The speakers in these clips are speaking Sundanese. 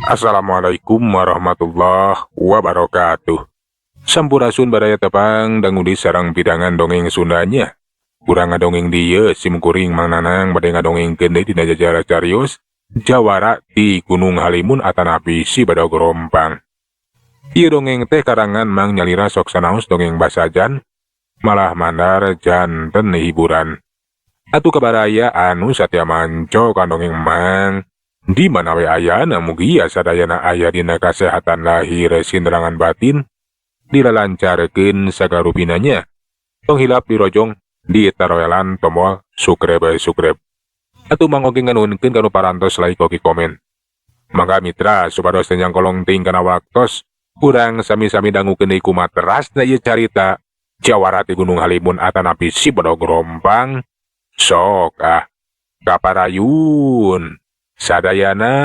Assalamualaikum warahmatullahi wabarakatuh. Sampurasun baraya tepang dangu di sarang pidangan dongeng Sundanya. Urang ngadongeng dieu sim kuring Mang Nanang bade ngadongengkeun deui dina jajar carios Jawara ti Gunung Halimun atanapi Si Badog Rompang. Ieu dongeng teh karangan Mang Nyalira sok sanaos dongeng basajan malah mandar janten hiburan. Atuh kabaraya anu satya manco ka dongeng Mang. Di mana we ayana mugia sadayana aya dina kasehatan lahir sinderangan batin dilalancarkeun sagarupinanya. Tong hilap dirojong ditaroelan tombol subscribe subscribe. Atuh Mang oge nganuhunkeun kanu parantos like oge komen. Mangga mitra supados teu nyangkolong teuing kana waktos urang sami-sami dangukeun deui kumaha terasna ieu carita Jawara ti Gunung Halimun atanapi Si Bedog Rompang. Sok ah kaparayun sadayana.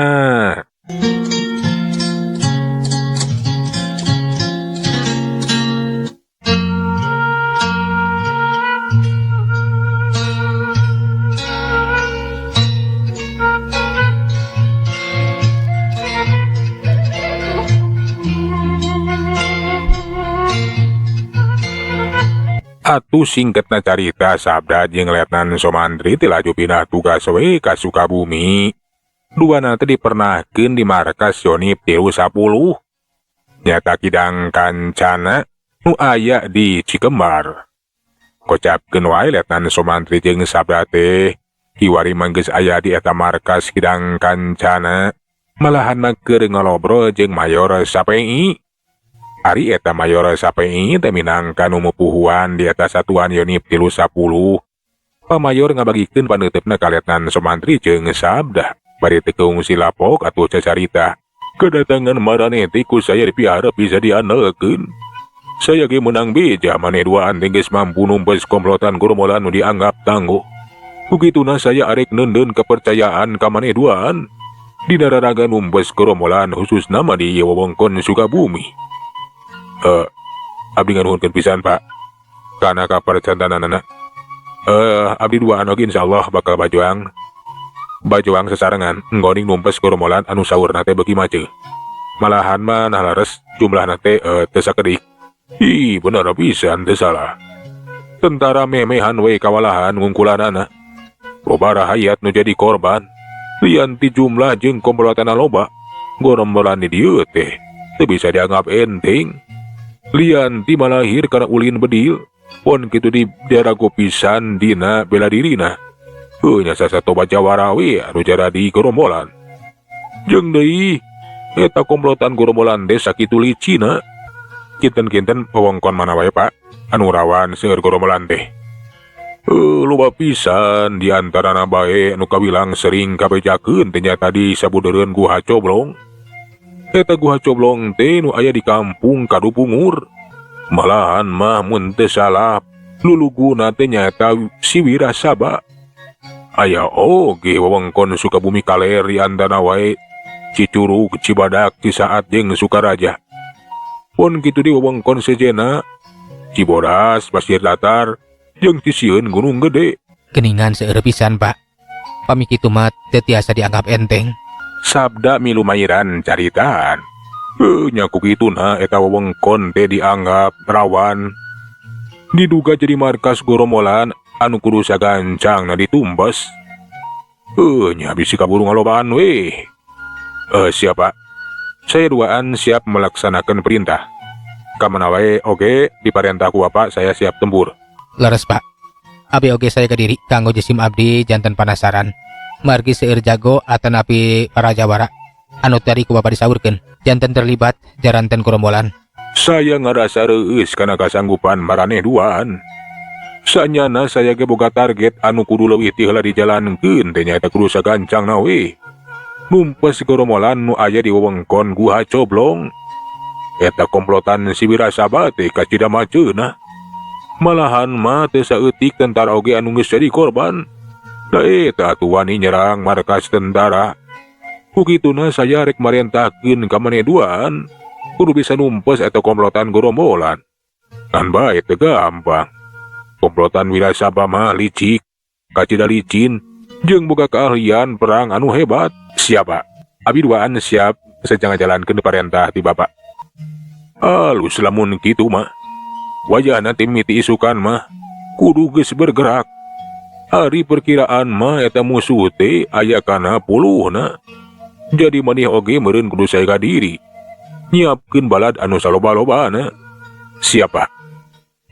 Atuh singketna carita Sabda jeung Letnan Somantri teh laju pindah tugas we ka Sukabumi. Duana teh dipernahkeun di markas Yonif 30. Nyata Kidang Kancana nu aya di Cikembar. Kocapkeun wae Letnan Somantri jeung Sabda teh kiwari mah geus aya di eta markas Kidang Kancana. Malahan mah keur ngalobrol jeung Mayor Sapei. Ari eta Mayor Sapei teh minangka nu mupuhuan di eta satuan Yonif 30. Pamayor ngabagikeun paneuteup ka Letnan Somantri jeung Sabda. Bari teu kaungsi lapok atuh cacarita. Kedatangan maraneh teh ku saya dipiharep bisa diandalkeun. Saya ge meunang beja maneh duaan teh geus mampu numpes komplotan goromolan nu dianggap tangguh. Kukituna saya arek neundeun kepercayaan ka maneh duaan. Dina raraga numpes goromolan khususna mah di wewengkon Sukabumi. Abdi nganuhunkeun pisan Pak. Kana kapercantananana. Abdi duaan oge insyaallah bakal bajuang. Bajuang sesarengan nggoning numpes goromolan anu saurna teh beuki maceuh. Malahan mah nah leres jumlahna teh teu sakedik. Ih, bener pisan teu salah. Tentara memehan we kawalahan ngungkulanana. Loba rahayat nu jadi korban. Lian ti jumlah jeung komplotanna loba. Gorombolan di dieu teh teu bisa dianggap enteng. Lian ti malahir kana ulin bedil. Pon kitu di darago pisan dina bela dirina. Heuh nya sasatoba jawara we anu jaradi gorombolan. Jeung deui eta komplotan gorombolan teh sakitu licina. Kinten-kinten wewengkon mana wae Pak anu rawan seueur gorombolan teh. Loba pisan di antarana bae anu kawilang sering kabejakeun teh nya tadi sabudeureun Guha Coblong. Eta Guha Coblong teh nu aya di kampung Kadupungur. Malahan mah mun teu salah luluguna teh nyaeta si Wirasaba. Aya oge wewengkon Sukabumi kaler di antara wae Cicurug, Cibadak, Cisaat jeung Sukaraja. Pon kitu di wewengkon sejena Cibodas, Pasir Datar jeung Cisieun Gunung Gede. Geningan seueur pisan Pak. Pami kitu mah teu tiasa dianggap enteng. Sabda milu mairan caritaan. Heuh nya ku kituna eta wewengkon teh dianggap rawan. Diduga jadi markas goromolan anu kudu sagancangna ditumbas. Heuh nya bisi kaburu ngalobaan we. Siap Pak. Saya duaan siap melaksanakan perintah. Kamana wae oge diparentah ku Bapak saya siap tempur. Leres Pak. Abi oge saya kediri kanggo jisim abdi janten panasaran. Margi seueur jago atanapi para jawara anu tadi ku Bapak disaurkeun janten terlibat jaranten gorombolan. Saya ngarasa reueus kana kasanggupan maraneh duaan. Sanyana saya ge boga target anu kudu leuwih ti heula dijalankeun teh nyaeta kudu sagancangna we. Numpes goromolan nu aya di wewengkon Guha Coblong. Eta komplotan si Wirasaba teh kacida maceuna. Malahan mah teu saeutik tentara oge anu geus jadi korban. Da eta atuh wani nyerang markas tentara. Ku kituna saya rek marentahkeun ka maneh duaan kudu bisa numpes eta komplotan gorombolan. Ngan bae teu gampang. Komplotan Wirasaba mah licik, kacida licin, jeung boga keahlian perang anu hebat. Siap Pak. Abi duaan siap Seja ngajalankeun parentah ti Bapak. Alus lamun kitu mah. Wayahna ti mimiti isukan mah kudu geus bergerak. Ari perkiraan mah eta musuh teh aya kana puluhna. Jadi maneh oge meureun kudu saega diri. Nyiapkeun balad anu saloba-lobana. Siap, Pak.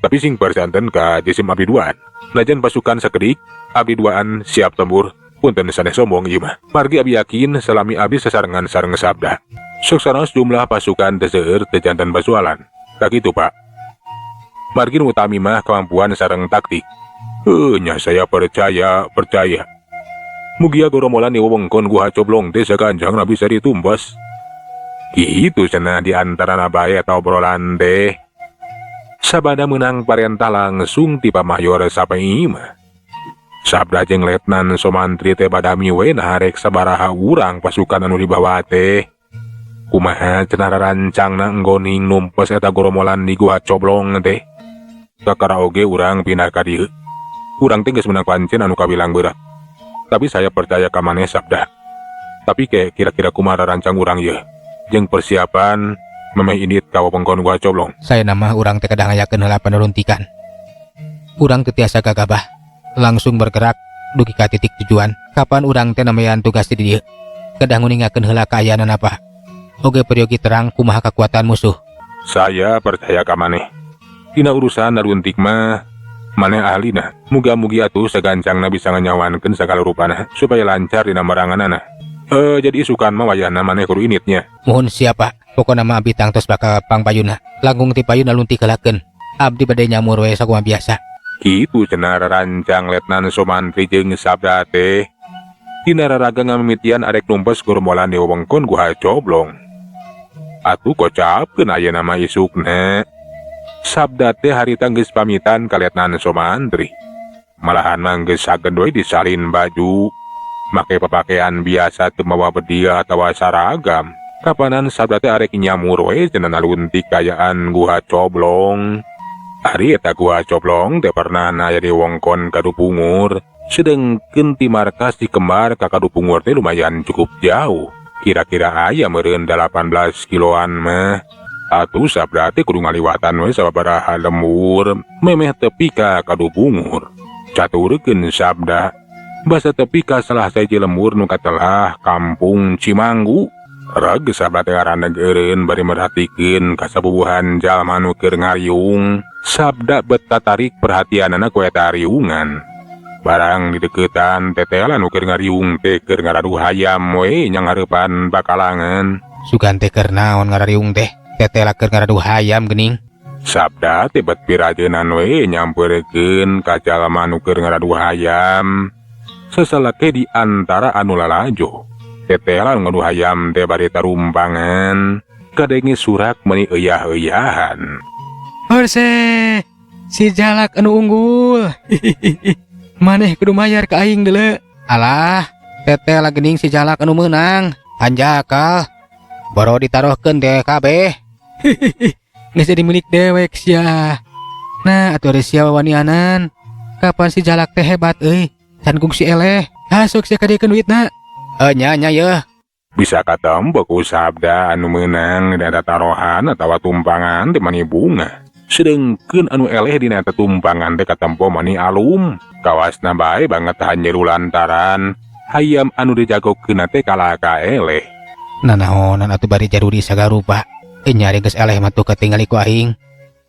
Tapi sing percanten ka jisim abdi duaan. Najan pasukan sakedik, abdi duaan siap tempur. Punten sanes sombong ieu mah. Margi abdi yakin salami abdi sasarengan sareng Sabda. Sok sanaos jumlah pasukan teu seueur teu janten pasualan. Sakitu, Pak. Margi nu utami mah kemampuan sareng taktik. Heuh nya saya percaya, percaya. Mugia goromolan di wewengkon Guha Coblong teh saganjangna bisa ditumbas. Kitu cenah di antarana bae eta obrolan teh. Sabada meunang parentah langsung ti Pak Mayor Sapei mah. Sabda jeung Letnan Somantri teh badami we nah rek sabaraha urang pasukan anu dibawa teh. Kumaha cenah rarancangna enggoning numpes eta goromolan di Guha Coblong teh. Kakara oge urang pindah ka dieu. Urang teh geus meunang pancen anu kabilang berat. Tapi saya percaya ka maneh Sabda. Tapi ke kira-kira kumaha rarancang urang ieu jeung persiapan memeh indit ka wewengkon Guha Coblong. Saena mah urang teh kedah ngayakeun heula panuruntikan. Urang teu tiasa gagabah, langsung bergerak dugi ka titik tujuan. Kapan urang teh namayan tugas di dieu? Kedah nguningakeun heula kaayaanana, Pak. Oge peryogi terang kumaha kakuatan musuh. Saya percaya ka maneh. Dina urusan naruntik mah maneh ahlina. Muga-mugi atuh sagancangna bisa nganyawankeun sagala rupana supaya lancar dina meranganana. Jadi isukan mah wayahna maneh kudu inditnya. Muhun siap, Pak. Pokona mah abdi tangtos bakal pangpayuna. Langkung ti payuna luntik heulakeun. Abdi bade nyamur we sakumaha biasa. Kitu cenah rarancang Letnan Somantri jeung Sabda teh. Dina raraga ngamimitian arek numpes goromolan di wewengkon Guha Coblong. Atuh kocapkeun ayeuna mah isukna. Sabda teh harita geus pamitan ka Letnan Somantri. Malahan mah geus sagen we disalin baju. Make papakaian biasa teu mawa bedil atawa saragam. Kapanan Sabda teh arek nyamur we cenah naluntik kaayaan Guha Coblong. Ari eta Guha Coblong teh pernah aya di wewengkon Kadupungur. Sedengkeun ti markas Cikembar ka Kadupungur teh lumayan cukup jauh. Kira-kira aya meureun 18 kiloan mah. Atuh Sabda teh kudu ngaliwatan we sababaraha lembur memeh tepi ka Kadupungur. Caturkeun Sabda basa tepi ka salah sahiji lembur nu katelah Kampung Cimanggu. Reg Sabda teh ngaraneg eureun bari merhatikeun ka sabubuhan jalma nu keur ngariung. Sabda bet tatarik perhatianana ku eta riungan. Barang dideukeutan tetela nu keur ngariung teh keur ngaraduh hayam we nyanghareupan pakalangan. Sugan teh keur naon ngarariung teh? Tetela keur ngaraduh hayam geuning. Sabda teh bet pirajeunan we nyamperkeun ka jalma nu keur ngaraduh hayam. Sasalake di antara anu lalajo. Tetela nu ngaduh hayam teh bari tarumpangan. Kadenge surak meuni euyah-euyahan. Horse, si Jalak anu unggul. Maneh kudu mayar ka aing deuleu. Alah, tetela geuning si Jalak anu meunang. Hanjakal. Boro ditaruhkeun teh kabeh. Geus jadi milik dewek sia. Nah, atuh ari sia wawanianan. Kapan si Jalak teh hebat euy? Can kungsi eleh. Hasuk sia kadiekeun duitna. Nya nya yeuh. Bisa katempo ku Sabda anu meunang dina eta tarohan atawa tumpangan teh mani bunga. Sedengkeun anu eleh dina eta tumpangan teh katempo mani alum. Kawasna bae banget hanjeru lantaran hayam anu dijagokeunna teh kalah ka eleh. Nanaonan atuh bari jaruri sagarupa. Nyari geus eleh mah tuh katingali ku aing.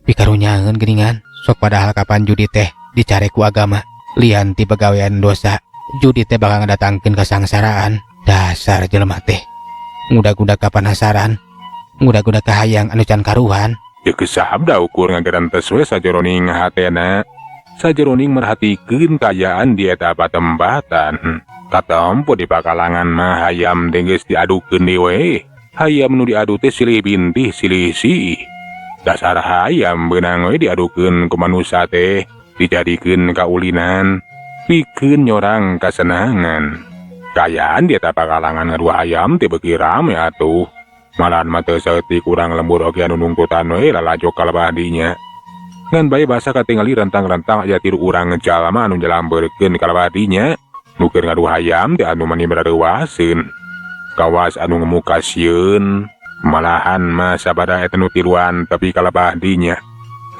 Pikarunyaeun geuningan. Sok padahal kapan judi teh dicare ku agama. Lian ti pagawean dosa, judi teh bakal ngadatangkeun kasangsaraan. Dasar jelema teh. Ngudag-ngudag kapanasaran. Ngudag-ngudag kahayang anu can karuhan. Ceuk Sabda ukur ngagerentes we sajeroning hatena. Sajeroning merhatikeun kaayaan di eta patempatan. Katempo di pakalangan mah hayam teh geus diadukeun deui we. Hayam nu diadu teh silih bintih silih siih. Dasar hayam beunang we diadukeun ku manusa teh, dijadikeun kaulinan, pikeun nyorang kasenangan. Kaayaan di eta pakalangan ngadu hayam teh beuki rame atuh. Malahan mah teu saeutik urang lembur oge anu nungtutan we lalajo kalabadinya. Ngan bae basa katingali rentang-rentang aya tilu urang jalma anu nyalambeurkeun kalabadinya. Nu keur ngadu hayam teh anu mani barareuwaseun. Kawas anu ngemuka sieun. Malahan mah sabada eta nu tiluan tepi ka lebah dinya.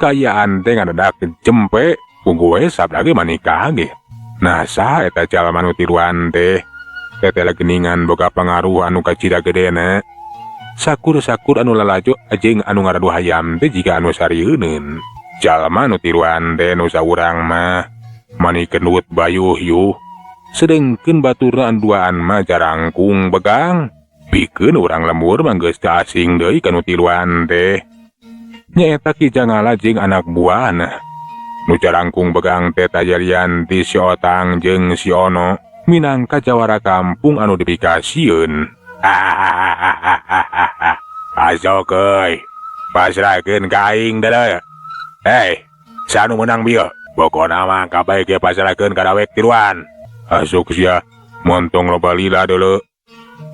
Kaayaan teh ngadadak jempe puguh we Sabda ge mani kaget. Nah saha eta jalma nu tiluan teh? Teteh geningan boga pangaruh anu kacida gedena. Sakur-sakur anu lalajo jeung anu ngaradu hayam teh jiga anu sarieuneun. Jalma nu tiluan teh nu saurang mah mani kendut bayuh-yuh. Sedengkeun baturna anu duaan mah jarangkung begang. Pikeun urang lembur mah geus teu asing deui ka nu tiluan teh. Nyaeta Ki Jangala jeung anak buahna. Nu jarangkung begang teh tajalian ti si Otang jeung si Ono minangka jawara kampung anu dipikasieun. Asok euy, pasrahkeun ka aing deuleu. Hei, saha nu meunang bieu? Pokona mah kabeh ge pasrahkeun ka dawek tiluan. Asok sia, montong loba lila deuleu.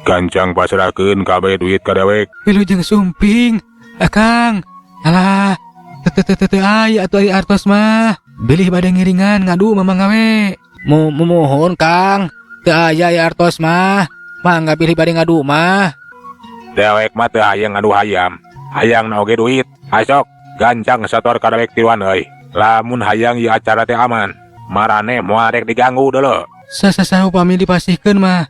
Gancang pasrahkeun kabeh duit ka dewek. Wilujeng sumping, Akang. Alah, teu teu teu aya atuh ari artos mah. Bilih bade ngiringan ngadu mah mangga we. Muhun Kang, teu aya ya artos mah. Mangga bilih bade ngadu mah. Dewek mah teu hayang ngadu hayam, hayangna oge duit. Asok, gancang sator ka dewek tiluan euy. Lamun hayang ieu acara teh aman, marane moal rek diganggu deuleu. Sasasa upami dipasihkeun mah.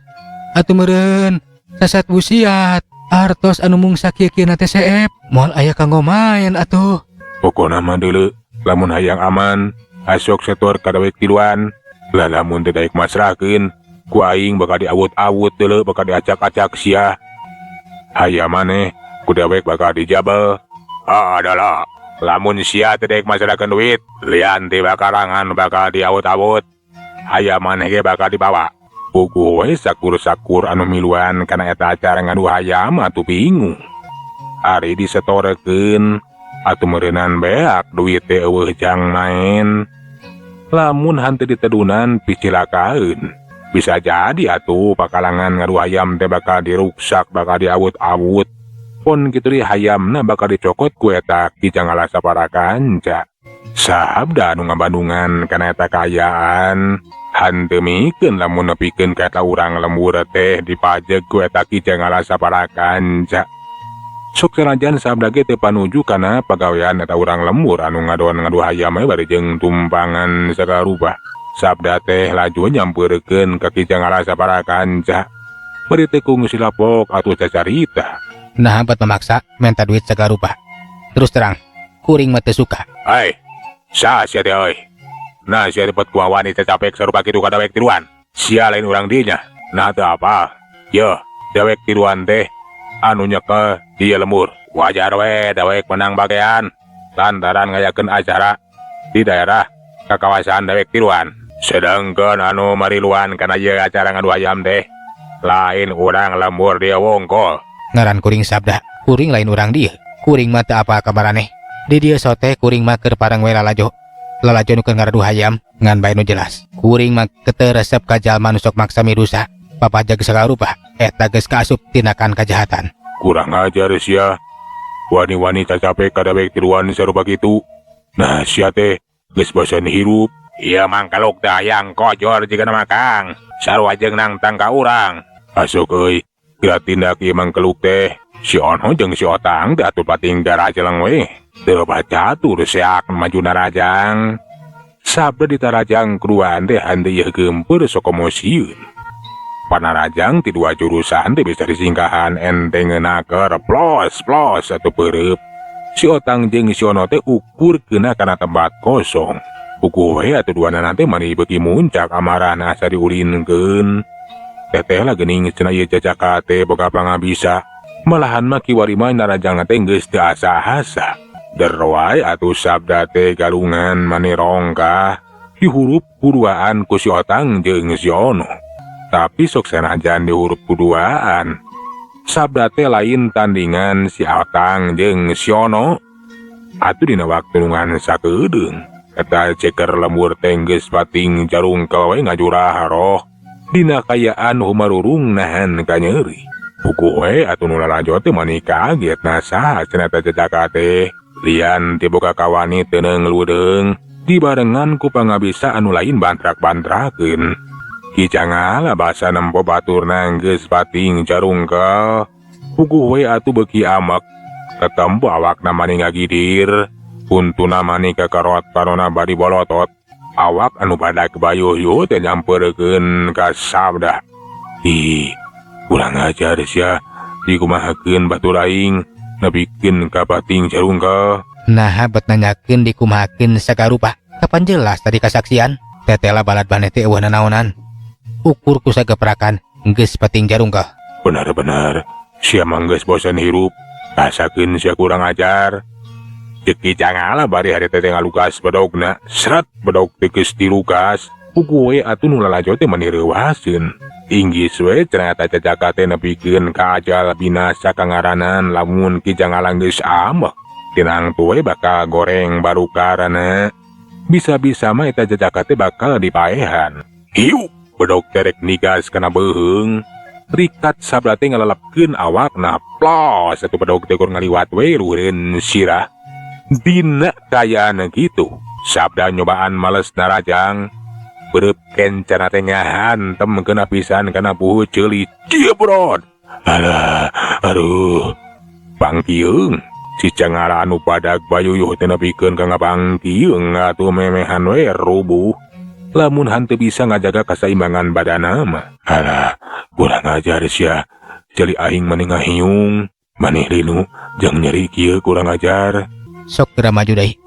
Atuh meureun sasat busiat. Artos anu mung sakieu-kieuna teh seep, moal aya kanggo maen atuh. Pokona mah deuleu, lamun hayang aman, asok setor ka dewek tiluan. Lah lamun teu daek masrahkeun, ku aing bakal diawut-awut deuleu, bakal diacak-acak sia. Hayam maneh ku dewek bakal dijabel. Ah, adalah. Lamun sia teu daek masrahkeun duit, lian ti bakarangan bakal diawut-awut. Hayam maneh ge bakal dibawa. Puguh we sakur-sakur anu miluan kana eta acara ngadu hayam atuh bingung. Ari disetorekeun atuh meureunan beak duit teh eueuh jang maen. Lamun hanteu ditedunan picilakaeun. Bisa jadi atuh pakalangan ngadu hayam teh bakal diruksak, bakal diawut-awut. Pon kitu deui hayamna bakal dicokot ku eta Ki Jangala sapara kanca. Sabda anu ngabandungan kana eta kaayaan. Hanteu mikeun lamun nepikeun ka eta urang lembur teh dipajeg ku eta Ki Jangala sapara kanca. Sok sanajan sabda ge teu panuju kana pagawean eta urang lembur anu ngadon ngadu hayam we bari jeung tumpangan sagala rupa. Sabda teh laju nyampeurkeun ka Ki Jangala sapara kanca. Bari teu kungsi lapok atuh cacarita. Nah, buat memaksa minta duit segala rupa. Terus terang, kuring mah teu suka. Hei, saha sia teh euy? Nah, sia teh pot kumaha wani cacapek sarupa kitu ka dawek tiluan. Sia lain urang dinya. Nah, teu apa? Yeuh, dawek tiluan teh anu nyekel di lembur. Wajar we dawek menang bagean lantaran ngayakeun acara di daerah kakawasan dawek tiluan. Sedangkan anu mariluan kana ieu acara ngadu hayam teh lain urang lembur dia wongkol. Ngaran kuring Sabda, kuring lain urang dieu. Kuring mah teu apa kabarane. Di dieu sote kuring mah keur pareng we lalajo. Lalajo nu keur ngaradu hayam ngan bae nu jelas. Kuring mah teu resep ka jalma nu sok maksa mirusa. Papajag sagala rupa eta geus kaasup tindakan kajahatan. Kurang ajar sia. Wani-wani cacapek ka dawek tiluan sarupa kitu. Nah sia teh geus bosen hirup. Ieu mangkaluk teh hayang kojor jigana mah Kang. Sarua jeung nangtang ka urang. Asok euy, geura tindak ieu mangkeluk teh. Si Ono jeung si Otang teh atuh pating garajeleng we. Teu bacatur seak maju narajang. Sabda ditarajang keduaan teh hanteu ieu geumpeur sokomo sieun. Panarajang ti dua jurusan teh bisa disingkahan enteng ngeuna plos plos atuh peureub. Si Otang jeung si Ono teh ukur keuna kana tempat kosong. Puguh we atuh duanana teh mani beuki muncak amarahna asa diulinkeun. Teteh lah geuning cenah ieu cacaka teh boga pangabisa. Malahan mah kiwari mah narajangna teh geus teu asa-asa. Derwai atuh sabda teh galungan mani rongkah dihurup kuduaan ku si Otang jeung si Ono. Tapi sok sanajan dihurup kuduaan, sabda teh lain tandingan si Otang jeung si Ono. Atuh dina waktu ngan sakedeung, eta ceker lembur teh geus pating jarungkel we ngajurah roh. Dina kayaan humarurung nahan kanyeri. Puguh we atuh nu lalajo teh mani kaget nah saha cenah eta jejaka teh. Lian ti boga kawani teu leudeung dibarengan ku pangabisa anu lain bantrak-bantrakeun. Ki Cangala basa nempo baturna geus pating carungkel. Puguh we atuh beuki amek. Tetempo awakna mani ngagidir. Huntuna mani kakarot panona bari bolotot. Awak anu badag bayuh-yuh teh nyamperkeun ka Sabda. Ih, kurang ajar sia dikumahakeun batur aing nepikeun ka pating carungkel. Naha bet nanyakeun dikumahakeun sagarupa. Kapan jelas tadi kasaksian? Tetela balad maneh teh euweuh nanaonan. Ukur ku sageprakan geus pating jarungkel. Benar-benar sia mah geus bosen hirup. Rasakeun sia kurang ajar. Ceuk Ki Cangala bari harita teh ngalukas bedogna. Sret bedog teh geus dilukas. Puguh we atuh nu lalajo teh mani reuaseun. Inggis we cenah eta jajaka teh nepikeun ka ajal binasa kangaranan lamun Ki Cangala geus ambek. Tinang tuh we bakal goreng barukarana. Bisa-bisa mah eta jajaka teh bakal dipaehan. Hiu, bedog teh rek nigas kana beuheung. Rikat Sabda teh ngalelepkeun awakna. Plos atuh bedog teh kur ngaliwat we luhureun sirah. Dina kaayaan kitu, Sabda nyobaan males narajang. Beureub kencana teh ngahantem kena pisan kana buhu ceuli. Cibrot. Alah, aduh. Pangkieung. Si Cangala anu badag bayuyuh teh nepikeun ka ngapangkieung atuh memehan we rubuh. Lamun hanteu bisa ngajaga kasaimbangan badana mah. Alah, kurang ajar sia. Ceuli aing mani ngahiung. Maneh linu jang nyeri kieu kurang ajar. Sok geura maju deui.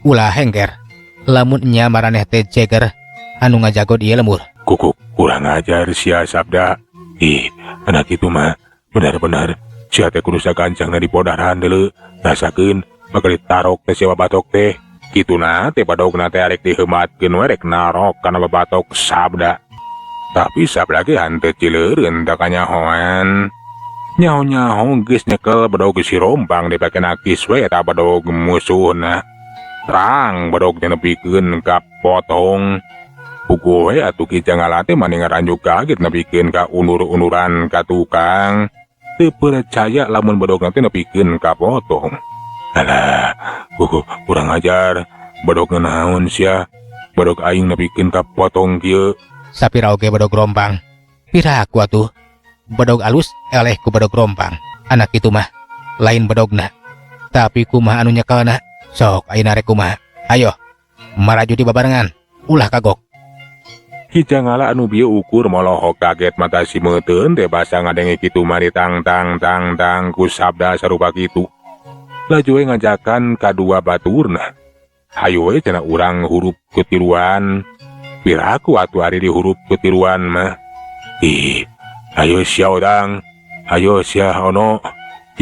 Ulah hengker. Lamun nya maraneh teh jeger anu ngajago ieu lembur. Kukuk kurang ajar sia Sabda. Ih, anak itu mah benar-benar sia teh kudu sagancangna dipodaran deuleu. Rasakeun bakal ditarok teh sia babatok teh. Kituna teh badogna teh arek diheumatkeun we rek narok kana babatok Sabda. Tapi Sabda ge hanteu cileureun tah kanyahoan. Nyaho-nyaho geus nyekel bedog si Rompang dipake nakis we eta bedog musuhna. Terang bedognya nepikeun ka potong. Puguh we atuh Ki Cangala teh mani ngaranjuk kaget nepikeun ka undur-unduran ka tukang. Teu percaya lamun bedogna teh nepikeun ka potong. Alah, kurang ajar. Bedog naon sia? Bedog aing nepikeun ka potong kieu. Sapira oge bedog rompang. Piraku atuh. Bedog alus eleh ku bedog rompang. Anak itu mah lain bedogna. Tapi kumaha anu nyekelna? Sok ayeuna rek kumaha? Ayo, maraju di babarengan. Ulah kagok. Ki Cangala anu bieu ukur molohok kaget mata si meuteun teh basa ngadenge kitu mari tang tang tang tang ku Sabda sarupa kitu. Laju we ngajakan kadua baturna. Hayu we cenah urang hurup kutiluan. Piraku atuh ari dihurup kutiluan mah. Ih, ayo sia odang. Ayo sia ono.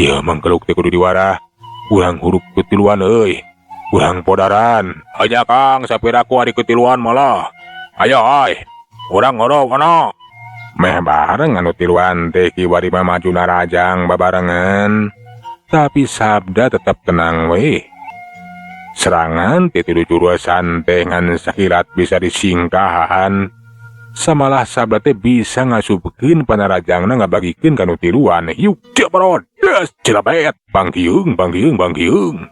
Ieu mangkeluk teh kudu diwarah. Urang hurup kutiluan euy. Urang podaran. Aja Kang, sapiraku ari kutiluan malah. Ayo ai. Urang hurup ono. Meh bareng anu tiluan teh kiwari mah maju narajang babarengan. Tapi Sabda tetap tenang we. Serangan ti tilu jurusan teh ngan sakilat bisa disingkahan. Samalah Sabda teh bisa ngasupkeun panarajangna ngabagikeun ka nu tiluan. Yuk cebrot. Des cilabet. Bangkiung bangkiung bangkiung.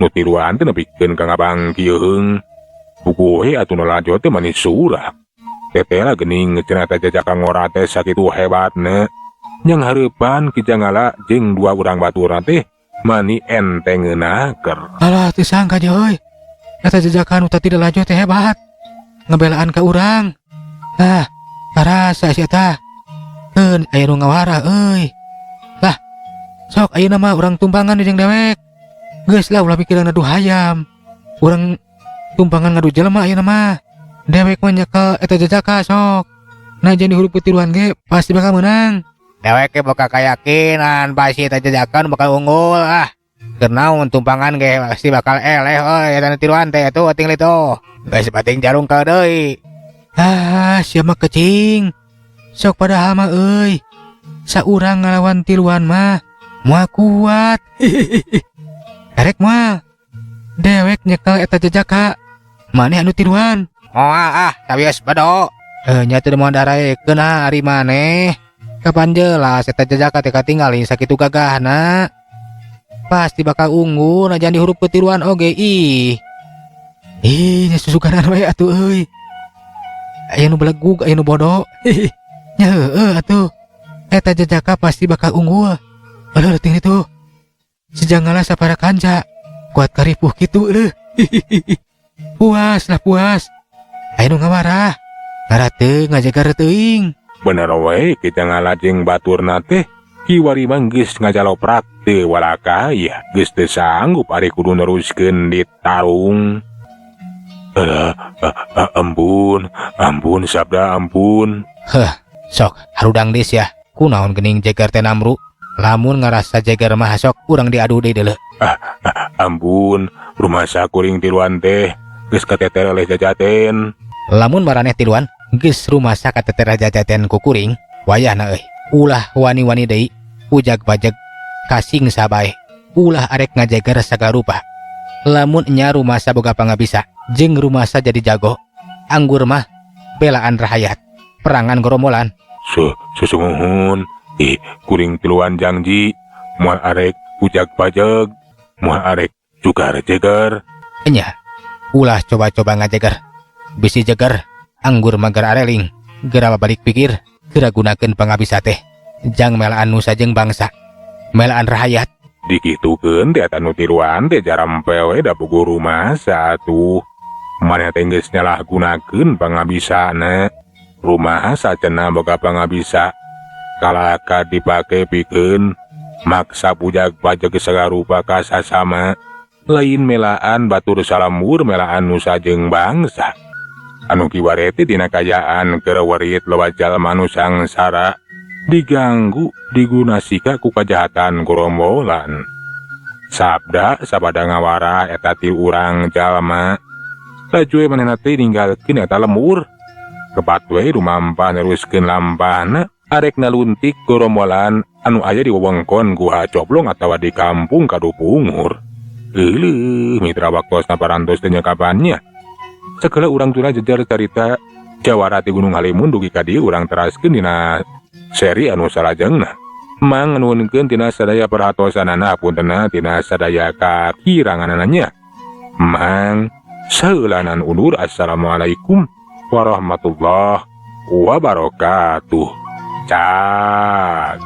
Nu tiluan teh nepikeun ka ngabangkiung. Puguh we atuh nu lalajo teh mani surak. Tetela geuning cenah teh jajaka ngora teh sakitu hebatna. Yang hareupan Ki Cangala jeung dua urang baturna teh mani enteng ngeunaker. Alah teu sangka je euy. Eta jajakan nu tadi lalajo teh hebat. Ngebelaan ka urang. Ah, karasa si eta. Keun aya nu ngawara euy. Lah, sok ayeuna mah urang tumpangan jeung dewek. Geus lah ulah mikiran ngadu hayam. Urang tumpangan ngadu jelema ayeuna mah. Dewek mah nyekel eta jajaka sok. Nah jadi hurup tiluan ge pasti bakal menang. Dewek ge boga keyakinan pasti eta jajakan bakal unggul ah. Keur naon tumpangan ge pasti bakal eleh euy eta tiluan teh atuh tinggal itu. Geus bating jarung ka deui. Ah, sia mah kecing. Sok padahal mah euy. Saurang ngalawan tiluan mah moal kuat. Erek moal. Dewek nyekel eta jajaka. Maneh anu tiluan. Moal ah, sawios bedo. Nya teu moal daraekeun ah ari maneh. Kapan jelas eta jajaka teh katingali sakitu gagahna. Pasti bakal unggul najan dihurup ketiluan oge ih. Ih, nya susuganan we atuh euy. Aya nu belegug, aya nu bodoh. Nya heueuh atuh. Eta jejaka pasti bakal unggul. Aduh, leuting itu. Si Janggala sapara kanca. Kuat karipuh kitu leuh. Puas lah puas. Aya nu ngawarah. Ngarah teu ngajeger teuing. Bener we Ki Janggala jeung baturna teh kiwari mah geus ngajaloprak teu walakaya, geus teu sanggup ari kudu neruskeun ditarung. Alah, ampun, ampun sabda, ampun. Heh, sok harudang deui sia. Kunaon geuning jeger teh namru? Lamun ngarasa jeger mah sok urang diadu deui deuleu. Ampun, rumasa kuring tiluan teh geus kateter oleh jajaten. Lamun maraneh tiluan geus rumasa kateter jajaten ku kuring, wayahna euy. Ulah wani-wani deui ujag bajeg kasing sabae. Ulah arek ngajeger sagala rupa. Lamun nya rumasa boga pangabisa jeung rumasa jadi jago, anggur mah belaan rahayat, perangan gorombolan. Sesungguhun, ih, kuring tiluan janji moal arek ujag bajeg, moal arek juga jeger. Enya, ulah coba-coba ngajeger. Bisi jeger, anggur mah geura areling, geura balik pikir, geura gunakeun pangabisa teh. Jang melaan nusa jeung bangsa, melaan rahayat. Dikitukeun teh eta nu tiluan teh jarampe we da puguh rumasa atuh. Maneh teh geus nyalahgunakeun pangabisana. Rumasa cenah boga pangabisa. Kalaka dipake pikeun maksa bujag bajeg sagala rupa ka sasama. Lain melaan batur salembur, melaan nusa jeung bangsa. Anu kiwari teh dina kayaan keur werit loba jalma nu sangsara diganggu digunasika ku kajahatan gorombolan. Sabda sabada ngawarah eta ti urang jalma. Laju we manehna teh ninggalkeun eta lembur. Kebat we rumampah neruskeun lampahna arek naluntik gorombolan anu aya di wewengkon Guha Coblong atawa di kampung Kadupungur. Euleuh, mitra, waktosna parantos teh nyekapannya. Segala urang tuna jejer carita Jawara ti Gunung Halimun dugi ka dieu urang teraskeun dina seri anu salajengna. Mang nuhunkeun tina sadaya perhatosanana, hapuntenna tina sadaya kakiranganana. Mang saeulanan undur. Assalamualaikum warahmatullahi wabarakatuh. Cak.